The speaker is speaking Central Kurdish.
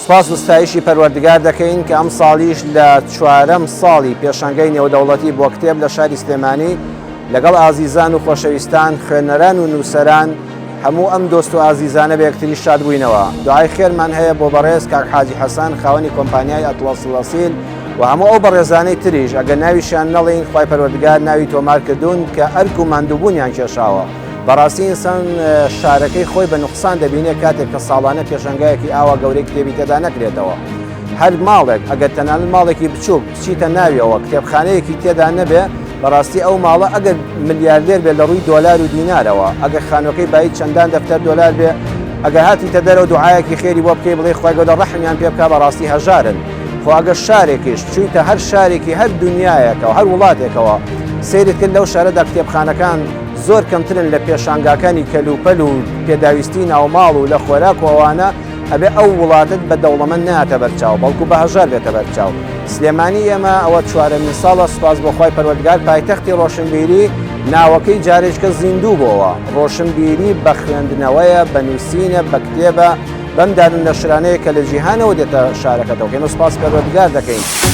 سوپاس و ستایشی پەروەردگار دەکەین کە ئەمساڵیش لە چوارەم ساڵی پێشانگای نێودەوڵەتی بۆ کتێب لە شاری سلێمانی لەگەڵ ئازیزان و خۆشەویستان، خوێنەران و نووسەران، هەموو ئەم دۆست و ئازیزانە بە یەکتری شاد بووینەوە. دوعای خێرمان هەیە بۆ بەڕێز کاک حاجی حەسەن خاوەنی کۆمپانیای ئەتڵەس الەسیل و هەموو ئەو بەڕێزانەی تریش ئەگەر ناویشیان نەڵێین خوای پەروەردگار ناوی تۆمار کردوون کە ئەرک و ماندووبوونیان کێشاوە. بەڕاستی ئینسان شارەکەی خۆی بە نوقسان دەبینێ کاتێک کە ساڵانە پێشانگایەکی ئاوا گەورەی کتێبی تێدا نەکرێتەوە. هەر ماڵێک ئەگەر تەنانەت ماڵێکی بچووک بچیتە ناویەوە کتێبخانەیەکی تێدا نەبێ بەڕاستی ئەو ماڵە ئەگەر ملیاردێر بێ لە ڕووی دۆلار و دینارەوە ئەگەر خانوەکەی بایی چەندان دەفتەر دۆلار بێ ئەگەر هاتیتە دەرەوە دوعایەکی خێری بۆ بکەی بڵێی خوای گەورە ڕەحمیان پێ بکا بەڕاستی هەژارن خۆ ئەگەر شارێکیش چوویتە هەر شارێکی هەر دنیایەکەوە هەر وڵاتێکەوە سەیرت کرد لەو شارەدا کتێبخانەکان زۆر کەمترن لە پێشانگاکانی کەلوپەل و پێداویستی ناوماڵ و لە خۆراک و ئەوانە ئەبێ ئەو وڵاتەت بە دەوڵەمەند نەیاتە بەرچاو بەڵکو بە هەژار بێتە بەرچاو. سلێمانی ئێمە ئەوە چوارەمین ساڵە سوپاس بۆ خوای پەروەردگار پایتەختی ڕۆشنبیری ناوەکەی جارێکە زیندوو بۆوە. ڕۆشنبیری بە خوێندنەوەیە، بە نووسینە، بە کتێبە، بەم دارالنەشرانەیە کە لە جیهانەوە دێتە شارەکەتەوە. ئێمە سوپاس پەروەردگار دەکەین.